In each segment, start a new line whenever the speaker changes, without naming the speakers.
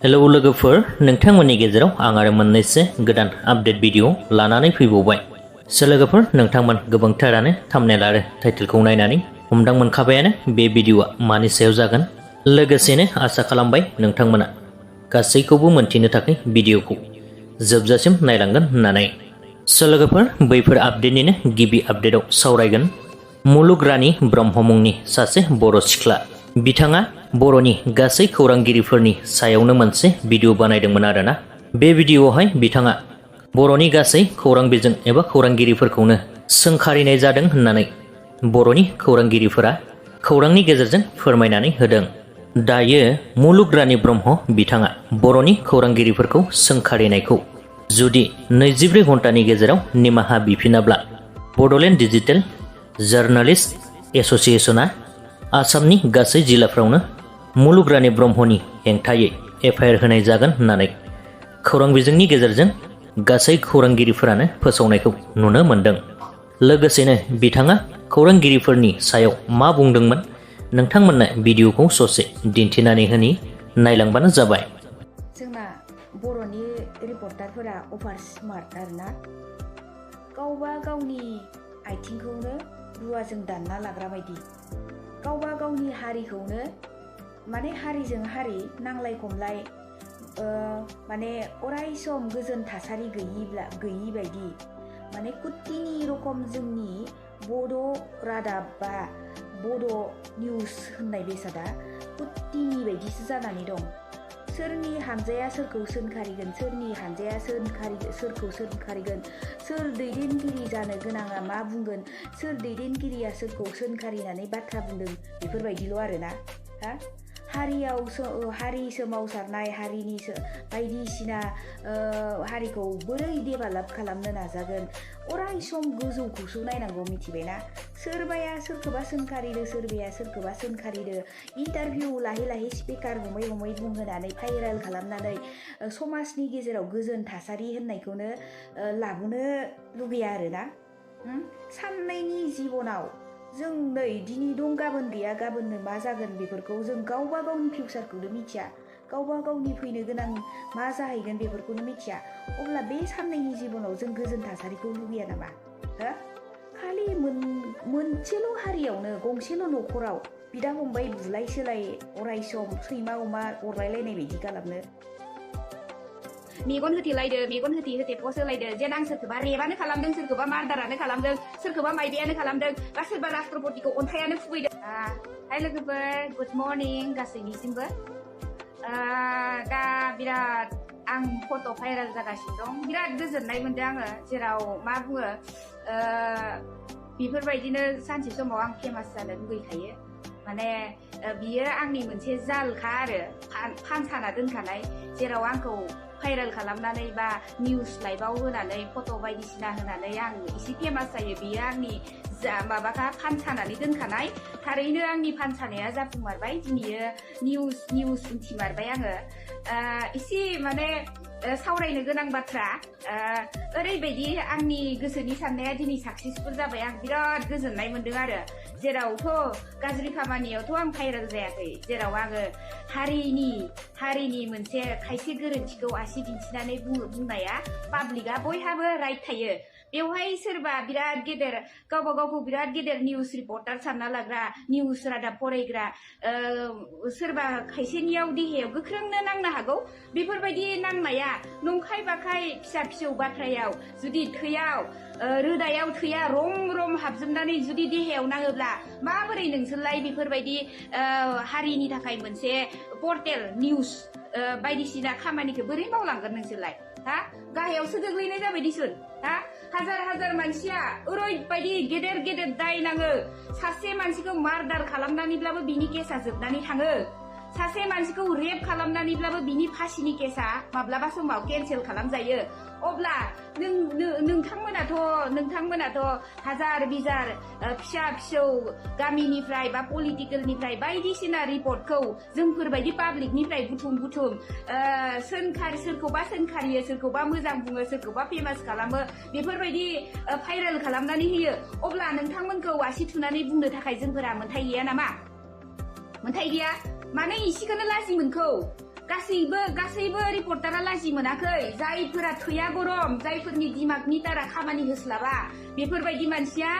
Hello लोगोफोर नोंथांमोननि गेजेराव आं आरो मोननैसो गोदान आपडेट भिडिअ लानानै फैबावबाय। लोगोफोर नोंथांमोन गोबांथारानो थाम्बनेल आरो टाइटेलखौ नायनानै हमदां मोनखाबायानो बे भिडिअआ मानि सायाव जागोन। लोगोसेनो आसा खालामबाय नोंथांमोना गासैखौबो मोनथिनो थाखाय भिडिअखौ जोबजासिम नायलांगोन होननानै। लोगोफोर बैफोर आपडेटनिनो गिबि आपडेटआव सावरायगोन मुलुग रानि ब्रह्म मुंनि सासे बर' सिख्ला। बिथाङा बर'नि गासै खौरांगिरिफोरनि सायावनो मोनसे भिडिअ बानायदोंमोन आरोना। बे भिडिअआवहाय बिथाङा बर'नि गासै खौरां बिजों एबा खौरांगिरिफोरखौनो सोंखारिनाय जादों होननानै बर'नि खौरांगिरिफोरा खौरांनि गेजेरजों फोरमायनानै होदों। दायो मुलुग रानि ब्रह्म बिथाङा बर'नि खौरांगिरिफोरखौ सोंखारिनायखौ जुदि 24 घन्टानि गेजेराव निमाहा बिफिनाब्ला बड'लेण्ड डिजिटेल जार्नालिस्ट एस'सिएशना आसामनि गासै जिल्लाफ्रावनो मुलुग रानि ब्रह्मनि हेंथायै एफआइआर होनाय जागोन होननानै खौरां बिजोंनि गेजेरजों गासै खौरांगिरिफोरानो फोसावनायखौ नुनो मोन्दों। लोगोसेनो बिथाङा खौरांगिरिफोरनि सायाव मा बुंदोंमोन नोंथांमोननो भिडिअखौ ससे दिन्थिनानै होनि, नायलांबानो जाबाय।
जोंना बर'नि रिपर्टारफोरा अभार स्मार्ट आरोना, गावबा गावनि आथिंखौनो रुवाजों दानना लाग्रा बायदि, गावबा गावनि हारिखौनो माने हारिजों हारि नांलाय खमलाय माने अराय सम गोजोन थासारि गैयि बायदि माने कुट्टिनि रखम जोंनि बड' रादाब बा बड' निउस होननाय बेसादा कुट्टिनि बायदिसो जानानै दं। सोरनि हानजाया सोरखौ सोंखारिगोन, सोरनि हानजाया सोरखौ सोंखारिगोन, सोर दैदेनगिरि जानो गोनाङा मा बुंगोन, सोर दैदेनगिरिया सोरखौ सोंखारिनानै बाथ्रा बुंदों, बेफोरबायदिल' आरोना। हारि सोमावसारनाय, हारिनि बायदिसिना हारिखौ बोरै डेभेलप खालामनो नाजागोन, अराय सम गोजौखौसो नायनांगौ, मिथिबायना? सोरबाया सोरखौबा सोंखारिदो, सोरबाया सोरखौबा सोंखारिदो, इन्टारभिउ लाहै स्पिकार हमै बुंहोनानै भाइरेल खालामनानै समाजनि गेजेराव गोजोन थासारि होननायखौनो लाबोनो लुगैया आरोना। साननैनि जिबनाव जों नै दिनै दं गाबोन गैया, गाबोननो मा जागोन बेफोरखौ जों गावबा गावनि फिउचारखौनो मिथिया, गावबा गावनि फैनो गोनां मा जाहैगोन बेफोरखौनो मिथिया। अब्ला बे साननैनि जिबनाव जों गोजोन थासारिखौ लुगैया नामा? खालि मोनसेल' हारियावनो गंसेल' न'खराव बिदा फंबाय बुलाय सोलाय अराय सम सैमा अमा अरलायलायनाय बायदि खालामनो मेगन होथे पस्ट होलायदो जेन आं सोरखौबा रेबानो खालामदों, सोरखौबा मार्डारानो खालामदों, सोरखौबा माइबायानो खालामदों, बा सोरबा राष्ट्रपतिखौ अन्थायानो खुबैदों। हाय लोगोफोर, गुड मर्निं गासैनिसिमबो। दा बिराद आं फट' भाइरेल जागासिनो दं, बिराद गोजोननाय मोनदों आङो। जेराव मा बुङो, बेफोरबायदिनो सानसे समाव आं फेमास जानो लुगैखायो। माने बियो आंनि मोनसे जालखा आरो फानसाना दोनखानाय, जेराव आंखौ भाइरेल खालामनानै बा निउस लाइभआव होनानै फट' बायदिसिना होनानै आं एसे फेमास जायो। बियो आंनि माबाखा फानसानानै दोनखानाय। थारैनो आंनि फानसानाया जाफुंमारबाय। दिनैयो निउस उन्थिमारबाय आङो। एसे माने सावरायनो गोनां बाथ्रा, ओरैबायदि आंनि गोसोनि साननाया दिनै साक्सेसफुल जाबाय। आं बिराद गोजोननाय मोन्दों आरो। जेरावथ' गाज्रि खामानियावथ' आं भाइरेल जायाखै, जेराव आङो हारिनि मोनसे खायसे गोरोन्थिखौ आसि दिन्थिनानै बुंनाया पाब्लिकआ बयहाबो राइट थायो। बेवहाय सोरबा बिराद गेदेर गावबा गावखौ बिराद गेदेर निउस रिपर्टार सानना लाग्रा, निउस रादाब फरायग्रा, सोरबा खायसेनियाव देहायाव गोख्रोंनो नांनो हागौ। बेफोरबायदि नांनाया नंखाय बाखाय फिसा फिसौ बाथ्रायाव जुदि रोदायाव थैया रम हाबजोबनानै जुदि देहायाव नाङोब्ला माबोरै नोंसोरलाय बेफोरबायदि हारिनि थाखाय मोनसे पर्टेल निउस बायदिसिना खामानिखौ बोरै मावलांगोन नोंसोरलाय? गाहायावसो गोग्लैनाय जाबाय दिसुन। हाजार मानसिया ओरैबायदि गेदेर दाय नाङो। सासे मानसिखौ मार्डार खालामनानैब्लाबो बिनि केसा जोबनानै थाङो। सासे मानसिखौ रेप खालामनानैब्लाबो बिनि फासिनि केसा माब्लाबा समाव केन्सेल खालामजायो। अब्ला नोंथांमोनाथ' हाजार बिजार फिसा फिसौ गामिनिफ्राय बा पलिटिकेलनिफ्राय बायदिसिना रिपर्टखौ जोंफोरबायदि पाब्लिकनिफ्राय बुथुम सोरखौबा सोंखारियो, सोरखौबा मोजां बुङो, सोरखौबा फेमास खालामो, बेफोरबायदि भाइरेल खालामनानै होयो। अब्ला नोंथांमोनखौ आसि थुनानै बुंनो थाखाय जोंफोरा मोन्थाय गैया नामा? मोन्थाय गैया? माने इसेखौनो लाजि मोनखौ? गासैबो रिपर्टारा लाजि मोनाखै जायफोरा थैया गरम जायफोरनि दिमागनि दारा खामानि होस्लाबा बेफोरबायदि मानसिया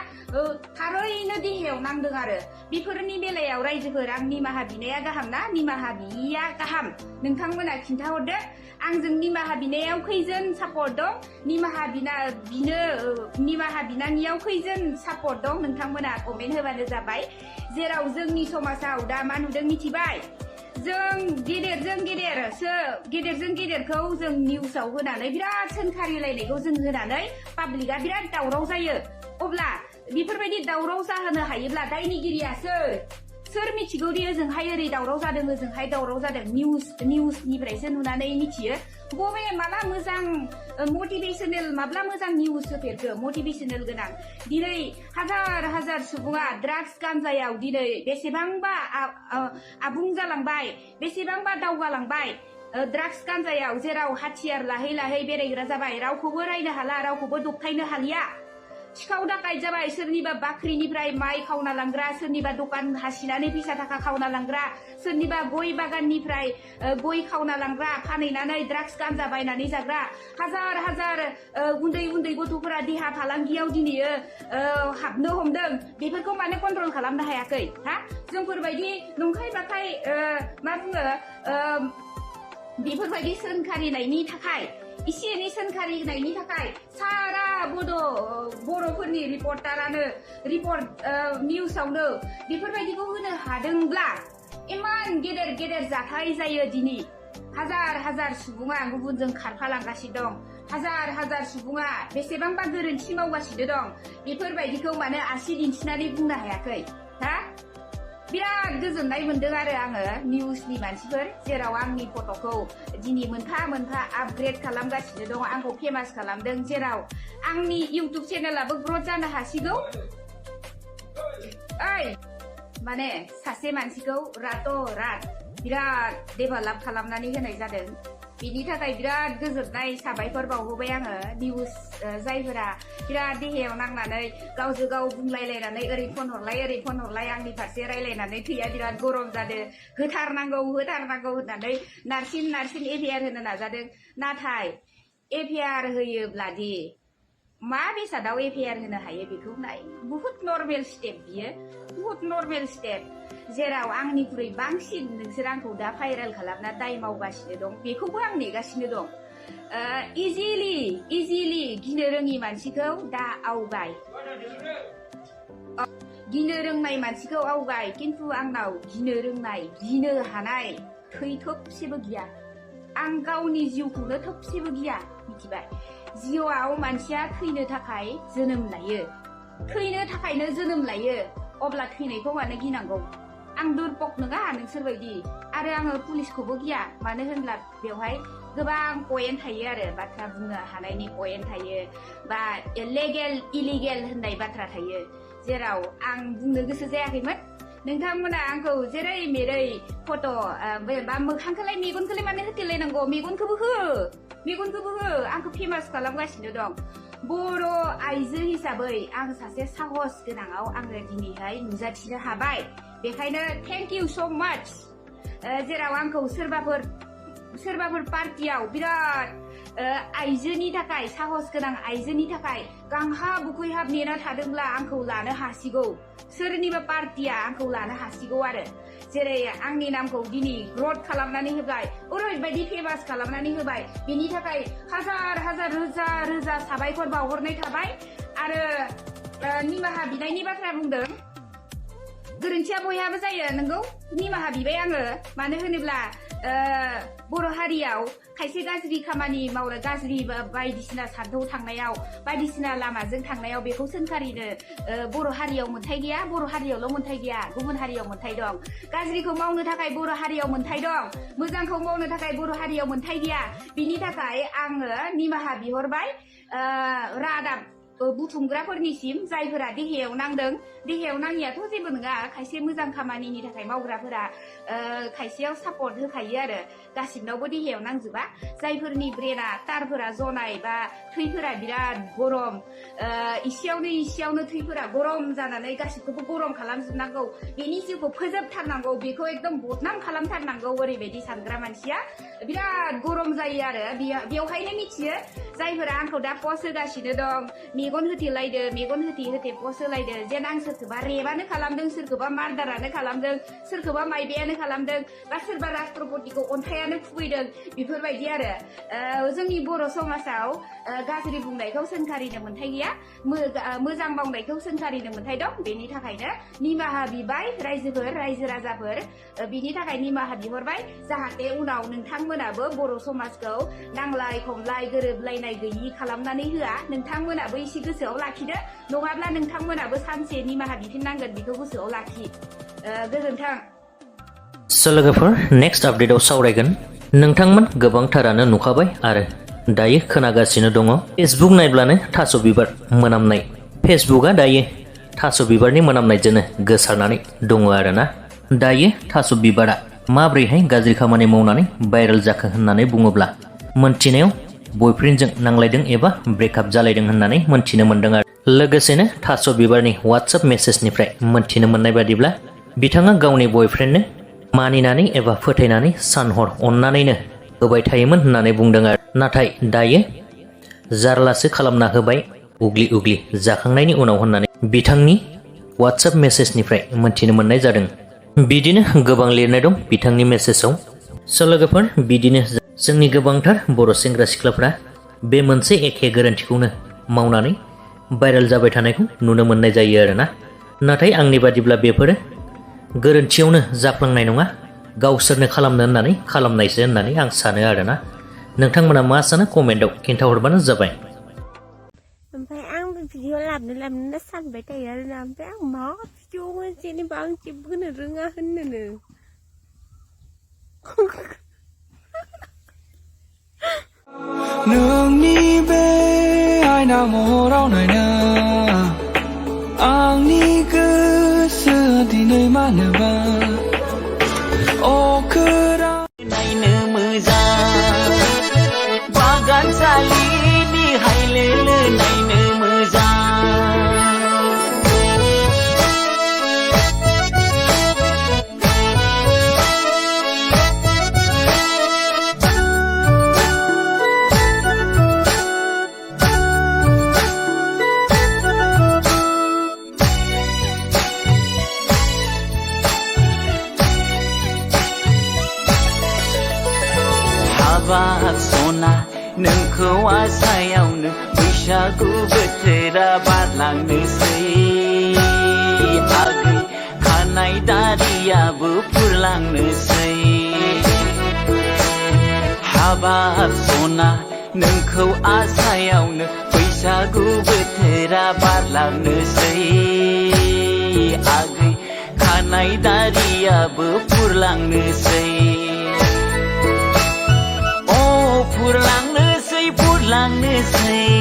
थारैनो देहायाव नांदों आरो बेफोरनि बेलायाव रायजोफोर आं निमाहा बिनाया गाहाम ना निमाहा बियिया गाहाम नोंथांमोना खिन्थाहरदो आंजों निमाहा बिनायाव खैजोन सापर्ट दं निमाहा बिनानियाव खैजोन सापर्ट दं नोंथांमोना कमेन्ट होबानो जाबाय जेराव जोंनि समाजाव दा मा नुदों मिथिबाय जों गेदेरजों गेदेरखौ जों निउसाव होनानै बिराद सोंखारिलायनायखौ जों होनानै पाब्लिकआ बिराद दावराव जायो अब्ला बेफोरबायदि दावराव जाहोनो हायोब्ला दायनिगिरिया सोर मिथिगौ दि ओजोंहाय ओरै दावराव जादों ओजोंहाय दावराव जादों निउसनिफ्रायसो नुनानै मिथियो बबे माला मोजां मटिभेशनेल माब्ला मोजां निउस होफेरखो मटिभेशनेल गोनां दिनै हाजार सुबुङा ड्राग्स गान्जायाव दिनै बेसेबांबा आबुं जालांबाय बेसेबांबा दावगालांबाय ड्राग्स गान्जायाव जेराव हाथियार लाहै बेरायग्रा जाबाय रावखौबो रायनो हाला रावखौबो दबथायनो हालिया सिखाव दाखायत जाबाय सोरनिबा बाख्रिनिफ्राय माइ खावना लांग्रा सोरनिबा दखान हासिनानै फैसा थाखा खावना लांग्रा सोरनिबा गय बागाननिफ्राय गय खावना लांग्रा फानहैनानै ड्राग्स गान्जा बायनानै जाग्रा हाजार उन्दै गथ'फोरा देहा फालांगियाव दिनै हाबनो हमदों बेफोरखौ माने कन्ट्रल खालामनो हायाखै हा जोंफोरबायदि नंखाय बाखाय मा बुङो बेफोरबायदि सोंखारिनायनि थाखाय इसे एनै सोंखारिनायनि थाखाय सारा बर'फोरनि रिपर्टारानो निउसावनो बेफोरबायदिखौ होनो हादोंब्ला इमान गेदेर जाथाय जायो दिनै हाजार सुबुङा गुबुनजों खारफालांगासिनो दं हाजार सुबुङा बेसेबांबा गोरोन्थि मावगासिनो दं बेफोरबायदिखौ माने आसि दिन्थिनानै बुंनो हायाखै हा बिराद गोजोननाय मोनदों आरो आङो निउसनि मानसिफोर जेराव आंनि फट'खौ दिनै मोनफा आपग्रेड खालामगासिनो दं आंखौ फेमास खालामदों जेराव आंनि इउटुब चेनेलाबो ग्रथ जानो हासिगौ माने सासे मानसिखौ रात बिराद डेभेलप खालामनानै होनाय जादों बिनि थाखाय बिराद गोजोननाय साबायखर बावहोबाय आङो निउस जायफोरा बिराद देहायाव नांनानै गावजों गाव बुंलायलायनानै ओरै फन हरलाय आंनि फारसे रायलायनानै थैया बिराद गरम जादों होथारनांगौ होननानै नारसिन एफआइआर होनो नाजादों नाथाय एफआइआर होयोब्लादि मा बेसादाव एफआइआर होनो हायो बेखौ नाय बहुत नर्मेल स्टेप बियो बहुत नर्मेल स्टेप जेराव आंनिख्रुइ बांसिन नोंसोर आंखौ दा भाइरेल खालामना दाय मावगासिनो दं बेखौबो आं नेगासिनो दं इजिलि गिनो रोङि मानसिखौ दा आवगाय गिनो रोंनाय मानसिखौ आवगाय खिन्थु आंनाव गिनो हानाय थै थोबसेबो गैया आं गावनि जिउखौनो थोबसेबो गिया मिथिबाय जिउआव मानसिया थैनो थाखाय जोनोम लायो अब्ला थैनायखौ मानो गिनांगौ आं दुरपक नङा नोंसोरबायदि आरो आङो पुलिसखौबो गिया मानो होनब्ला बेवहाय गोबां पइन्ट थायो आरो बाथ्रा बुंनो हानायनि पइन्ट थायो बा लेगेल इलिगेल होननाय बाथ्रा थायो जेराव आं बुंनो गोसो जायाखैमोन नोंथांमोना आंखौ जेरै मेरै फट' बा मोखांखौलाय मेगनखौलाय मानो होथेलायनांगौ मेगनखौबो हो आंखौ फेमास खालामगासिनो दं बर' आइजो हिसाबै आं सासे साहस गोनाङाव आङो दिनैहाय नुजाथिनो हाबाय बेखायनो थेंक इउ स' माच जेराव आंखौ सोरबाफोर पार्टियाव बिराद आइजोनि थाखाय साहस गोनां आइजोनि थाखाय गांहाब उखैहाब नेना थादोंब्ला आंखौ लानो हासिगौ सोरनिबा पार्टिया आंखौ लानो हासिगौ आरो जेरै आंनि नामखौ दिनै ग्रथ खालामनानै होबाय ओरैबायदि फेमास खालामनानै होबाय बिनि थाखाय हाजार रोजा साबायखर बावहरनाय थाबाय आरो निमाहा बिनायनि बाथ्रा बुंदों गोरोन्थिया बयहाबो जायो नंगौ निमाहा बिबाय आङो मानो होनोब्ला बर' हारियाव खायसे गाज्रि खामानि मावनो गाज्रि बायदिसिना सानथौ थांनायाव बायदिसिना लामाजों थांनायाव बेखौ सोंखारिनो बर' हारियाव मोन्थाय गैया बर' हारियावल' मोन्थाय गैया गुबुन हारियाव मोन्थाय दं गाज्रिखौ मावनो थाखाय बर' हारियाव मोन्थाय दं मोजांखौ मावनो थाखाय बर' हारियाव मोन्थाय गैया बिनि थाखाय आङो निमाहा बिहरबाय बुथुमग्राफोरनिसिम जायफोरा देहायाव नांदों देहायाव नाङियाथ' जेबो नङा खायसे मोजां खामानिनि थाखाय मावग्राफोरा खायसेयाव सापर्ट होखायो आरो गासिबनावबो देहायाव नांजोबा जायफोरनि ब्रेना तारफोरा जनाय बा थैफोरा बिराद गरम इसेयावनो थैफोरा गरम जानानै गासिबखौबो गरम खालामजोबनांगौ बेनि जिउखौ फोजोबथारनांगौ बेखौ एकदम बदनाम खालामथारनांगौ ओरैबायदि सानग्रा मानसिया बिराद गरम जायो आरो बेवहायनो मिथियो जायफोरा आंखौ दा पस्ट होगासिनो दं मेगन होथेलायदो मेगन होथे पस्ट होलायदो जेन आं सोरखौबा रेबानो खालामदों सोरखौबा मार्डारानो खालामदों सोरखौबा माइबायानो खालामदों बा सोरबा राष्ट्रपतिखौ अन्थायानो खुबैदों बेफोरबायदि आरो जोंनि बर' समाजाव गाज्रि बुंनायखौ सोंखारिनो मोन्थाय गैया मोजां मावनायखौ सोंखारिनो मोन्थाय दं बेनि थाखायनो निमाहा बिबाय रायजोफोर रायजो राजाफोर बिनि थाखाय निमाहा बिहरबाय जाहाथे उनाव नोंथांमोनाबो बर' समाजखौ नांलाय खमलाय गोरोबलायनाय गैयि खालामनानै होआ नोंथांमोनाबो एसे गोसोआव लाखिदो नङाब्ला नोंथांमोनाबो सानसे निमाहा बिफिननांगोन बेखौ गोसोआव लाखि गोजोन्थों
लोगोफोर नेक्स्ट आपडेटआव सावरायगोन नोंथांमोन गोबांथारानो नुखाबाय आरो दायो खोनागासिनो दङ फेसबुक नायब्लानो थास' बिबार मोनामनाय फेसबुकआ दायो थास' बिबारनि मोनामनायजोंनो गोसारनानै दङ आरोना दायो थास' बिबारा माब्रैहाय गाज्रि खामानि मावनानै भाइरेल जाखो होननानै बुङोब्ला मोनथिनायाव बयफ्रेन्डजों नांलायदों एबा ब्रेकआप जालायदों होननानै मोनथिनो मोन्दों आरो लोगोसेनो थास' बिबारनि वाट्सएप मेसेजनिफ्राय मोनथिनो मोननाय बादिब्ला बिथाङा गावनि बयफ्रेन्डनो मानिनानै एबा फोथायनानै सानहर अननानैनो होबाय थायोमोन होननानै बुंदों आरो नाथाय दायो जारलासो खालामना होबाय उग्लि जाखांनायनि उनाव होननानै बिथांनि वाट्सएप मेसेजनिफ्राय मोनथिनो मोननाय जादों बिदिनो गोबां लिरनाय दं बिथांनि मेसेजाव लोगोफोर बिदिनो जोंनि गोबांथार बर' सेंग्रा सिख्लाफ्रा बे मोनसे एखे गोरोन्थिखौनो मावनानै भाइरेल जाबाय थानायखौ नुनो मोननाय जायो आरोना नाथाय आंनि बादिब्ला बेफोरो गोरोन्थियावनो जाफ्लांनाय नङा गावसोरनो खालामनो होननानै खालामनायसो होननानै आं सानो आरोना नोंथांमोना मा सानो कमेन्टआव खिन्थाहरबानो जाबाय
ओमफ्राय आं भिडिअ लाबोनो सानबाय थायो आरोना ओमफ्राय आं मा भिडिअ जेनेबा आं जेबो होनो रोङा होननोनो
नोंनि बे आयना महराव नायना आंनि गोसो दिनै मानोबा अखोरां नायनो मोजां बागानसालिनि हायलेलो नायनो मोजां हाबाब सना नोंखौ आसायावनो बैसागु बोथोरा बारलांनोसै आगै खानाय दारियाबो फुरलांनोसै हाबाब सना नोंखौ आसायावनो बैसागु बोथोरा बारलांनोसै आगै खानाय दारियाबो फुरलांनोसै फुरलांनोसै